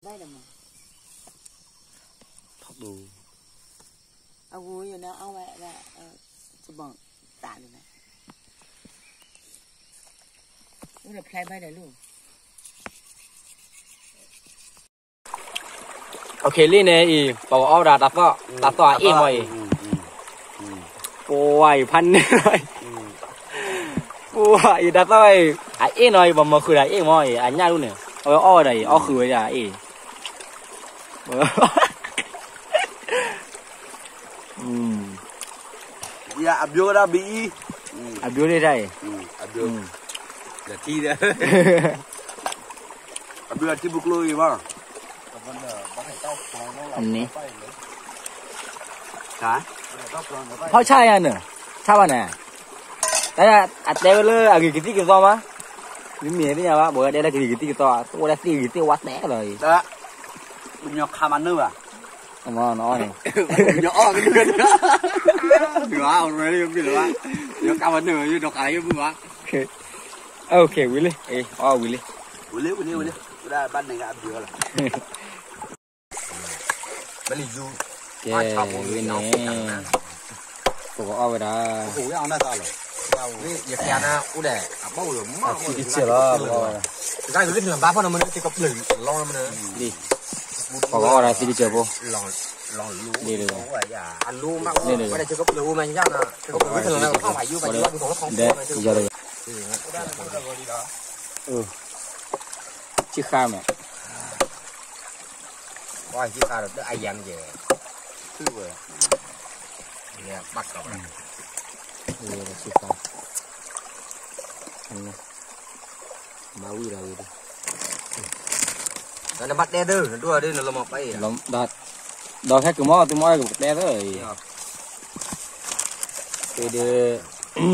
ထီၣ်တူ အဝဲယန့ၣ်အီၣ်ဝဲဒၣ် စဘီၣ်သးလၢန့ၣ် အိၣ်ဒီးဖျဲဘၣ်ဒီးလီၤ OK လံန့ၣ်အံၤ ပကအီၣ်ဝဲဒၣ်တၢ်သီၣ် တၢ်သီၣ်အအ့ၣ်မ့ၢ်အံၤ ပှၤအံၤဖးန့ၣ်လီၤအံၤ ပှၤအံၤတၢ်သီၣ်အံၤ အအ့ၣ်နီၤအံၤ ပှၤမၤဃုာ်ဒီးအအ့ၣ်မ့ၢ်အံၤ အညၣ်ဒူၣ်န့ၣ် အဝဲအီၣ်ဝဲဒၣ်အံၤ အီၣ်ဃုာ်ဝဲဒၣ်အအ့ၣ် ယအဘျိဒၣ်ဘံအံၤ အဘျိဒၣ်အံၤ အဘျိ အဘျိအထံပူၤကျိအံၤဘၣ် န့ၣ် ဖီၣ်ဆၣ်ယၤန့ၣ် ဆၣ်ဘၣ်န့ၣ် တၢ်အတဲဝဲလၢအဂ့ၤကသံၣ်ကသီမး မ့မ့ၢ်သ့ၣ်ညါဘၣ် ပှၤတဲလၢကဂ့ၤကသံၣ်ကသီ အိၣ်ဝဲဒၣ်သ့ၣ်ဂ့ၤသ့ၣ်ဝါတဲလီၤအံၤ ပညီခါမၤနၢၤဘၣ် အမနီၤအီၣ်န့ၣ် ပညီအီၣ်ကနၢၤ ပညီခါမၤနၢၤ ယဒီးခါယဘုဘၣ် OK ဝံၤလံ အီၣ်ဝံၤလံ ဝံၤလံ ဝံၤလံ ဝံၤလံ ဝဲဒၣ်ဘၣ်န့ၣ်ကအဘျုးလီၤ ကဲ ဝံၤန့ၣ် ပကအီၣ်ဝဲဒၣ် ယကနၣ်အိၣ်ဒီး အဘၣ်ဝဲမး အသံကစၢၢ်လီၤ ပကအီၣ်ဝဲဒၣ် လံ ပကအီၣ်ဝဲဒၣ်သံကစၢၢ်ဖိ လံ လံ လံ လံ လံ လံ လံ ဆံဃါမး ပှၤဟံးဃာ်ဒီးအယၤမ့ၢ်ကဲ ထုဝဲ ဘၣ်ကီးဝဲ ဝဲဆံဃာ် မၤဝံၤဒီးဝံၤဒီး နဘၣ်တဲသၢ နဒိၣ်ဒီးနလီၤမၤပၢ်အံၤ ဒီးခဲကမီၤ သုမီၤကတဲသၢအံၤ ဝဲဒီး တၢ်သီၣ်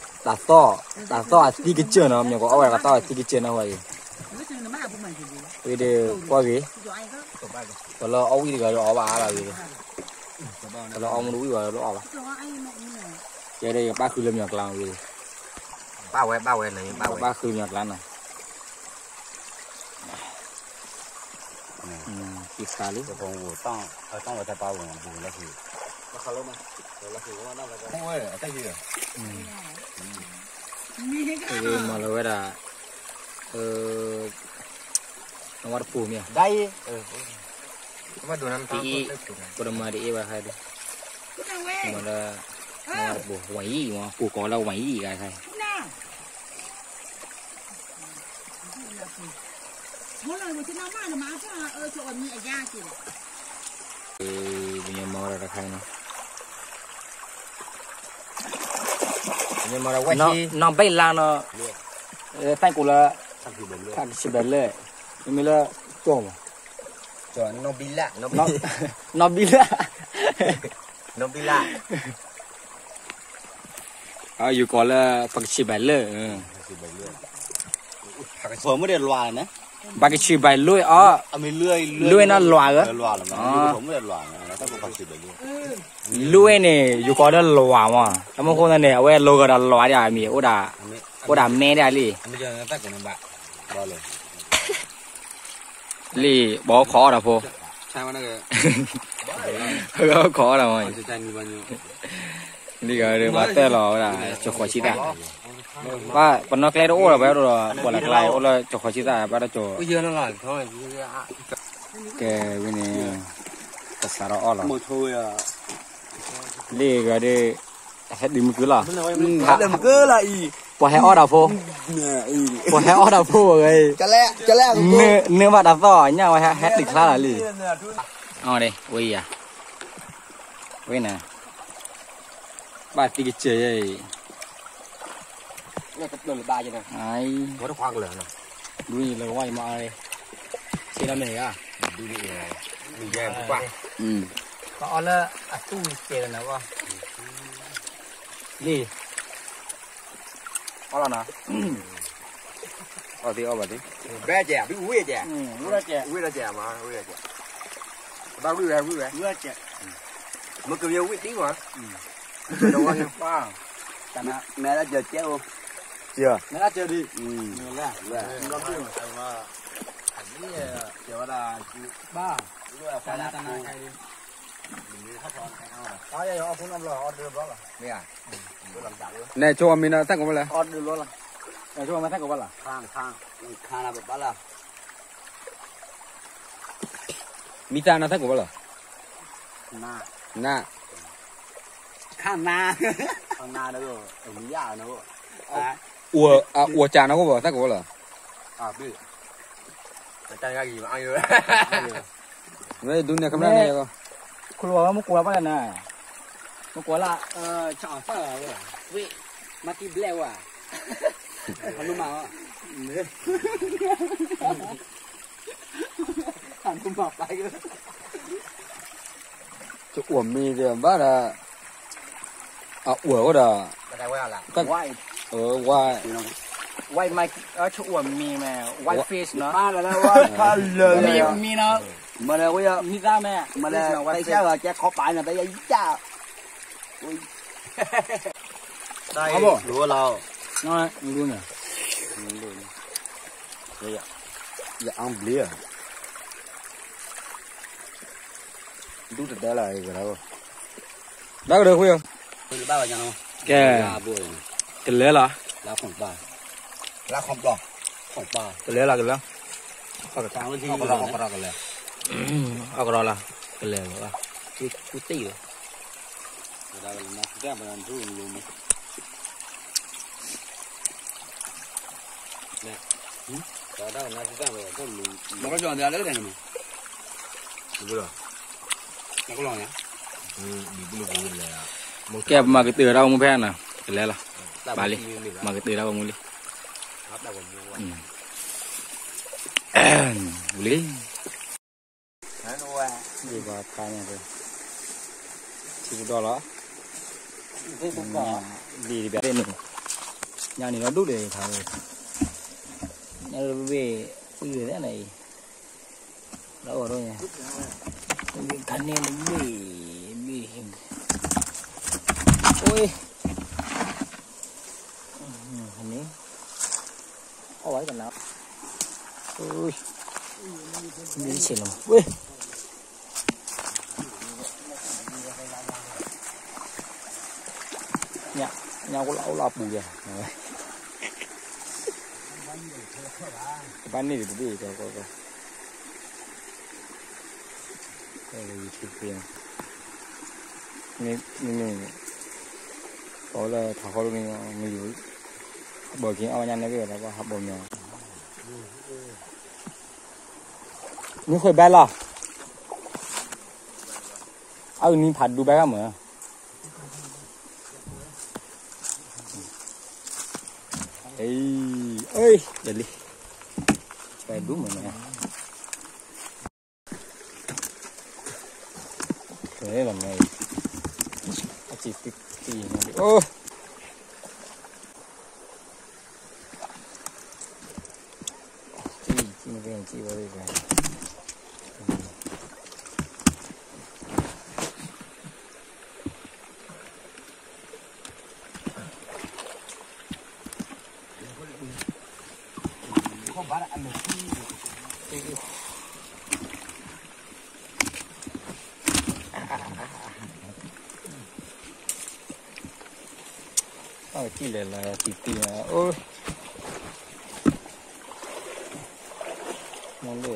တၢ်သီၣ်အသံကစၢၢ်နီၤ မ့ၢ်ကအီၣ်ဝဲတၢ်သီၣ်အသံကစၢၢ်နီၤဝဲအံၤ ဝဲဒီး ကွၢ်ဂ့ၤ ပှၤလၢအီၣ်ဝံၣ်တဂၤဒီးအီၣ်ဘၣ်အါလီၤဂ့ၤ ပှၤလၢအီၣ်မူတဝံၣ်ဘၣ်ဒီးအီၣ်ဘၣ် ကဲဒီးယကဘၣ်ဃုလၢမျီၤကျါဝံၤ ဘၣ်ဝဲ ဘၣ်ဝဲန့ၣ် ဘၣ်ဝဲ ဘၣ်ဃုမျီၤကျါနီၤ သံဃာ်လံ မၤလီၤဝဲဒၣ် နဝါတပူၤမ့ၢ် ဒ်အံၤ ပတမၤဒ်အံၤဘၣ်ဟဲဒီး မၤလၢ နဝါတပူၤ ဝဲအံၤမ့ၢ် ပူၤကီးလၢဝဲအံၤဂၤဟဲ ပညီမၤဝဲဒၣ်တခါန့ၣ် နီၢ်ဘဲၣ်လါနီၤ သၣ်ကိးလၢ ဖးကဆံးဘဲးလၢ မ့မ့ၢ်လၢ ကၠီၣ်မး နီၢ်ဘံလၣ် နီၢ်ဘံလၣ် နီၢ်ဘံလၣ် ယူၤကိးလၢ ဖးကဆံးဘဲးလၢ ပှၤမ့ၢ်ဒဲးလွၤန့ၣ် ပှၤကဆံးဘဲးလွံၢ်အီၤ လွံၢ်နီၢ်လွၤဧၢ လွံၢ်န့ၣ် ယူၤကိးလၢလွၤမး တမ့ၢ်ဃိသတးန့ၣ် အဝဲလိၤဂၤဒီးလွၤဒ်အမံၤ အိၣ်ဒၣ်မဲဒ်လံ လံ ဘၣ်ခိးအီၣ်တၢ်ဖိ ခိးအီၣ်တၢ်မး လံဂၤဒီး ဘၣ်တဲလီၤဝဲဒၣ် ကၠီၤဃီၤဆံသၣ် ပနီၢ်ကျဲတအိၣ်ဒီး ပှၤအဲၣ်ဒိးဒီး ပှၤလၢကျါအိၣ်လၢကၠီၤဃီၤဆံသၣ် ဘၣ်ဒီးကၠီၤ ကဲဝံၤန့ၣ် ကစးထီၣ်အီၣ်လီၤ လံဂၤဒီး ဟဲဒုးမုၢ်ကုလီၤ ပှၤဟဲအီၣ်တၢ်ဖိ ပှၤဟဲအီၣ်တၢ်ဖိဝဲ နၢဘၣ်တၢ်သီၣ်ညၣ်ဝဲဟဲတုၤချါလီၤလံ အဝဲယၤ ဝဲန့ၣ် ဘၣ်သံကစၢၢ်ယဲအံၤ ဒ်လၢဝါယမၤအီၤ ဆ့လီၤန့ၣ်ဧါ ပအီၣ်လၢအသူၣ်ကဲလီၤနၤဝဲ လံ အီၣ်လီၤနီၤ အီၣ်သ့အီၣ်ဘၣ်သ့ ဘဲကဲ ဝံၣ်ကဲ ဝံၣ်ကဲ ဝံၣ်ကဲမး ဝံၣ်ကဲ ဘၣ်ဝံၣ်ဝဲ ဝံၣ်ဝဲ မ့ၢ်ကမ့ၢ်ဝံၣ်သံမး မဲလၢကၠီၤကဲအိၣ် မဲလၢကၠီၤဒံး မဲလၢ မဲလၢ ဘၣ်, နဲဆိၣ်အီၤမ့ၢ်နီၤ သၣ်ကိးဘၣ်လၢ, ဆိၣ်အီၤမ့ၢ်သၣ်ကိးဘၣ်လၢ, မံသၣ်နီၤ သၣ်ကိးဘၣ်လၢ, န, န, အိၣ်ကၢနီၤ ကိးဘၣ်သၣ်ကိးဘၣ်လၢ, ဝဲဒုးနဲၣ်ကမျၢၢ်န့ၣ်, ခိၣ်လီၤမ့ၢ်ကွၢ်ဘၣ်လၢနၤ, မ့ၢ်ကွၢ်လၢ, ဝ့ၢ်, မၤကံဘျဲၣ်ဝဲ, ဟးမၤမၤအီၤ, ဟးမၤပာ်က့ၤ ဆိၣ်အီၤမ့ၢ်ဒီးဘၣ်ဒီး, အအိၣ်ဝဲဒီး, white, white, ဆိၣ်အီၤမ့ၢ်မ့ၢ် white fish နီၤ, မ့ၢ်မ့ၢ်နီၤ, မ့ၢ်တၢ်ဝဲ, ကဲခီပာ်န့ၣ် တၢ်ယၤယၤ, တၢ်, ယအါဘျ့ဧါ ဒူၣ်တတဲလၢ, ဘၣ်ကဒၢဃုာ်, ကဲ, ကလဲၤလီၤ, ကလဲၤလီၤ, ကလဲၤ, အကရီလီၤ, ကလဲၤလီၤ, ကလဲၤလီၤ, ကဲ ပမၤကတၢၢ်တၢ်ဂီၤမူဖဲနၤ, ကလဲၤလီၤ, ဘၣ်လံ, မၤကတၢၢ်တၢ်ဂီၤမူလံ, လံ, ဒ်ပှၤဖးန့ၣ်, ထံကဒီလီၤ, လံတဘျီန့ၣ်, ညါန့ၣ်လီၤဒိၣ်ဒီး, ညါတဘ့ၣ်, အံၤ, လီၤအီၤဒိၣ်ညါ, ခါန့ၣ်တဘ့ၣ်, ဘ့ၣ်, အိၣ်, န့ၣ်, အီၣ်ဝဲကနၤ, မ့ၢ်ဆ့ၣ်လီၤ, ဝ့ၢ် ညါ, ညါအိၣ်လၢအိၣ်လၢအပူၤယၤ, ကဘၣ်န့ၢ်တဘ့ၣ်, ကဲ, မ့မ့ၢ်, ပှၤလၢထးဃီလိန့ၣ်, မ့ၢ်, ဟးဘီၣ်က့ၤအီၣ်ညါန့ၣ်က့ၤဒီး ပှၤဟးဘီၣ်မ့ၤ, နံၤဃ့ဘဲလီၤ, အနံၤဖးဒူဘဲဂၤမ့ၢ် အ့, အ့, ယလံ, ဖဲဒူမ့ၢ်န့ၣ်, ဖဲလီၤမ့ၢ်, အစံၣ်တံၢ်, အိၣ်, စံၣ်တံၢ်, အကံၣ်လဲၤလီၤတံၢ်တံၢ်န့ၣ်, အိၣ်, မ့ၢ်လၢ,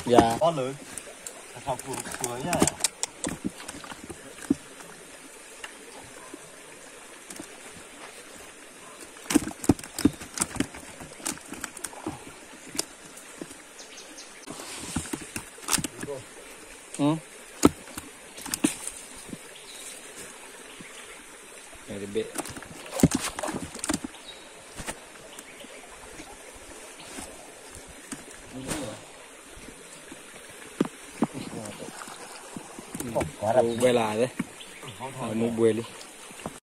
ယၤ, တဘ့ၣ်, ဝဲလၢ, မူဘှဲလံ,